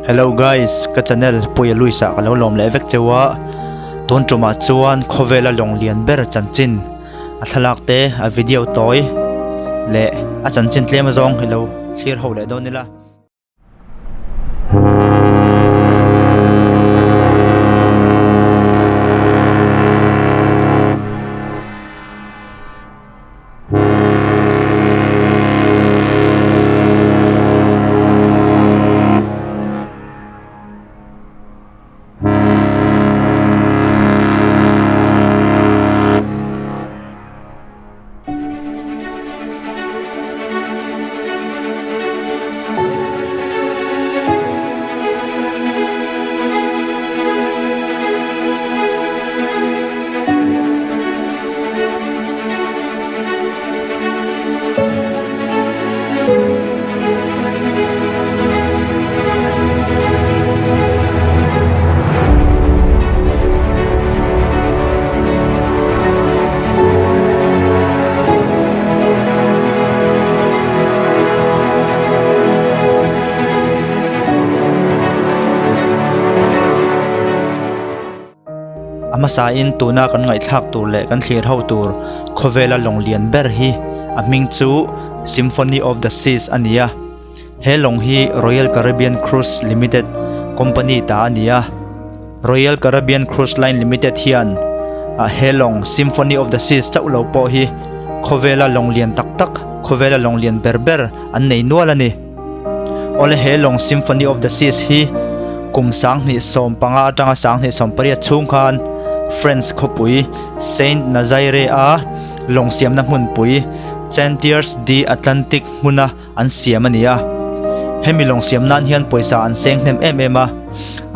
Hello guys, ka channel Puia Luis ah ka lo lawm leh vek cheu a, tun tumah chuan khawvela lawng lian ber chanchin a thlalak te a video tawi leh a chanchin tlem azawng hi lo thlir ho leh dawn ila. A hmasain tuna kan ngaihthlak tur leh kan thlir ho tur khawvela lawng lian ber hi a hming chu Symphony of the Seas a ni a. He lawng hi Royal Caribbean Cruise Limited company ta a ni a. Royal Caribbean Cruise Line Limited hian he lawng Symphony of the Seas chauh lo pawh hi khawvela lawng lian tak tak, khawvela lawng lian ber ber an nei nual a ni. Awle he lawng Symphony of the Seas hi kum 2015 atanga 2018 chhung khan French khawpui Saint Nazaire-a lawng siamna hmunpui Chantiers de Atlantique hmuna an siam a ni a. Hemi lawng siam nan hian pawisa an seng hnem em em a,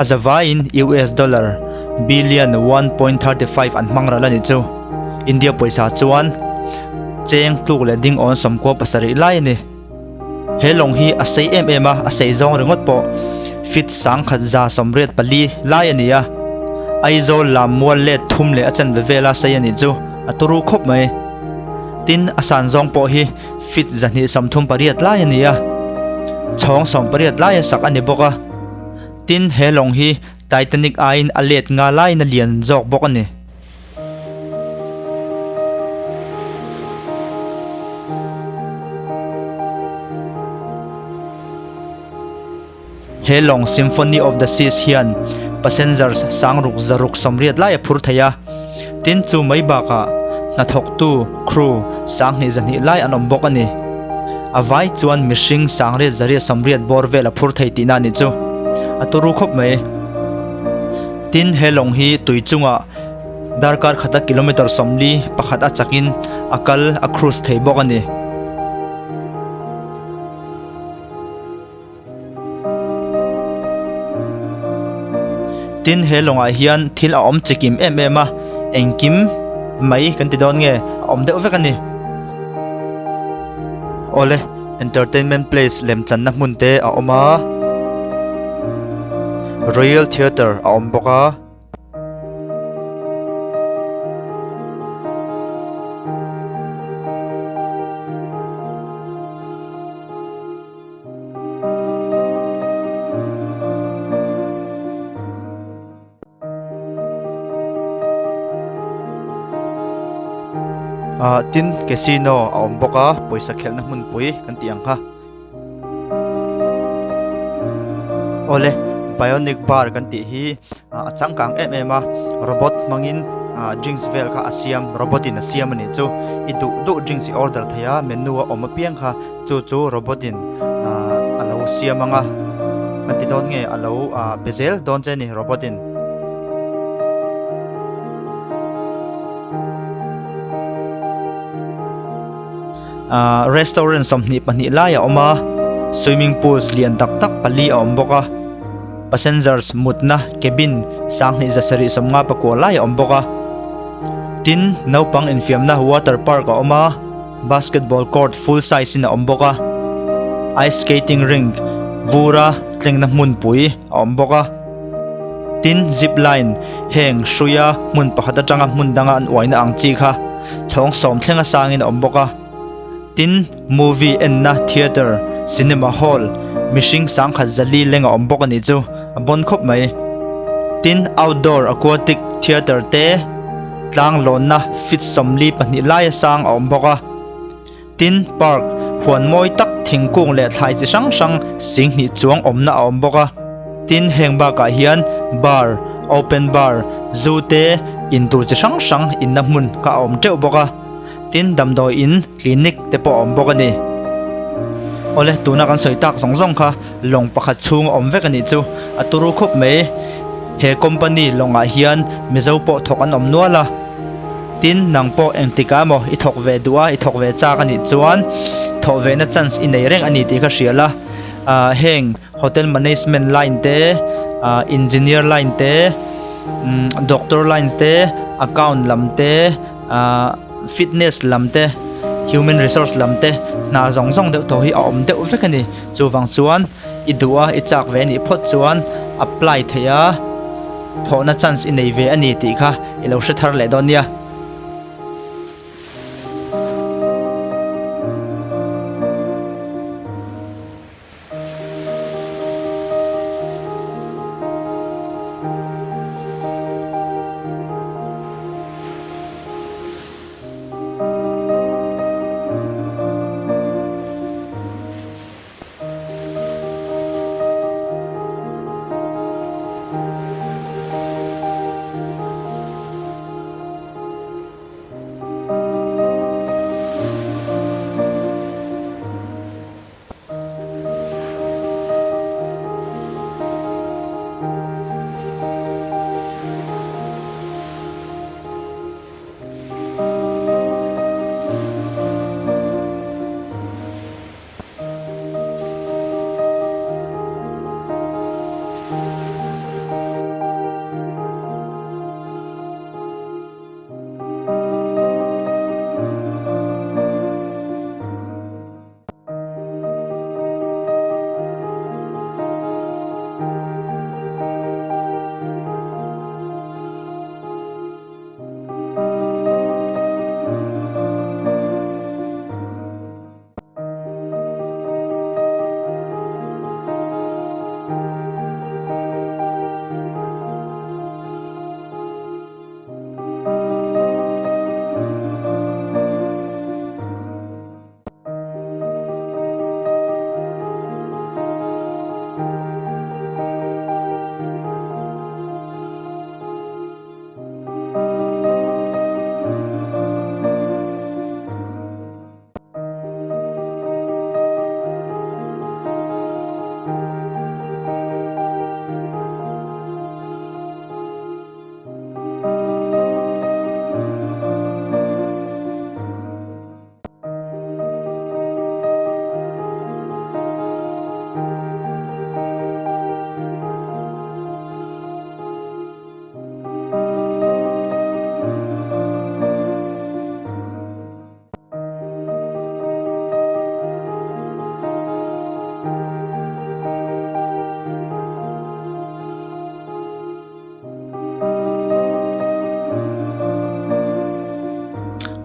a zavaiin US dollar billion 1.35 an hmang ral a nih chu. India pawisa chuan cheng tluk leh ding awn 17 lai a ni. He lawng hi a sei em em a, a sei zawng ringawt pawh feet 1184 lai a ni a. Aizawl lam mual let thum leh a chanve vela sei a nih chu a turu khawp mai. Tin, a san zawng pawh hi Feet 238 lai a ni a, chhawng 18 laia sak a ni bawk a. Tin, he lawng hi Titanic aiin a let nga laiin a lian zawk bawk a ni. He lawng Symphony of the Seas hian passengers 680 lai a phur thei a, tin chu mai bakah hnathawktu, crew, 2,200 lai an awm bawk a ni. A vai chuan mihring 880 bawr vel a phur thei tihna a nih chu. A turu khawp mai. Tin, he lawng hi tui chungah darkar khata kilometer 41 a chakin a kal, a cruise thei bawk a ni. Tin he lawngah hian thil a awm chikim em em a, engkim mai kan ti dawn nge a awm deuh vek a ni. Awle entertainment place lemchanna hmun te a awm a, Royal Theatre a awm bawk a. Ah tin casino a awm bawk a pawisa khelhna hmunpui kan tih ang kha awle bionic bar kan tih hi a changkang em em a robot hmangin ah drinks vel kha a siam robot in a siam a nih chu i duh duh drinks i order thei a menu a awm apiang kha. Chu chu robot in a lo siam ang a, kan ti dawn nge a lo be zel dawn che a ni robot in. Restaurant 22 lai a awm a, swimming pools lian tak tak pali a awm bawk a, passengers mutna cabin 2759 lai a awm bawk a, tin naupang infiamna water park a awm a. Basketball court full size in a awm bawk a, ice skating rink vura tlengna hmunpui a awm bawk a, tin zip line heng hruia hmun pakhat atanga hmun danga an uaina ang chi kha chhawng sawm thlenga sangin a awm bawk a, tin movie enna theatre cinema hall. Mihring 1004 leng a awm bawk a nih chu, a bawn khawp mai. Tin, outdoor aquatic theatre te tlang lawnna feet 42 laia sang a awm bawk a. Tin, park huan mawi tak thingkung leh thlai chi hrang hrang 2000 chuang awmna a awm bawk a. Tin, heng bakah hian bar, open bar, zu te, intur chi hrang hrang inna hmun kha a awm teuh bawk a. Tin, damdawi in, clinic, te pawh a awm bawk a ni. Awle, tuna kan sawi tak zawng zawng kha lawng pakhat chhung a awm vek a nih chu. A turu khawp mai. He company lawngah hian Mizo pawh thawk an awm nual a. Tin, nang pawh engtikah emaw i thawk ve duh a, i thawk ve chak a nih chuan thawh vehna chance i nei reng a ni tih kha hria la. Heng hotel management line te, engineer line te, doctor lines te, account lam te, fitness lam te, human resource lam te hna zawng zawng deuh tawh hi a awm deuh vek a ni. Chuvang chuan i duh a, i chak ve a nih phawt chuan apply theih a, thawhna chance i nei ve a ni tih kha i lo hre thar leh dawn nia.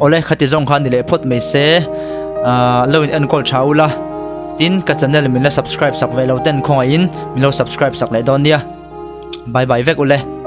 Awle khati zawng kha ni leh phawt mai se ah lo in enkawl tha ula tin ka channel min la subscribe sak ve lo ten khawngaihin min lo subscribe sak leh dawn nia bye bye vek ule.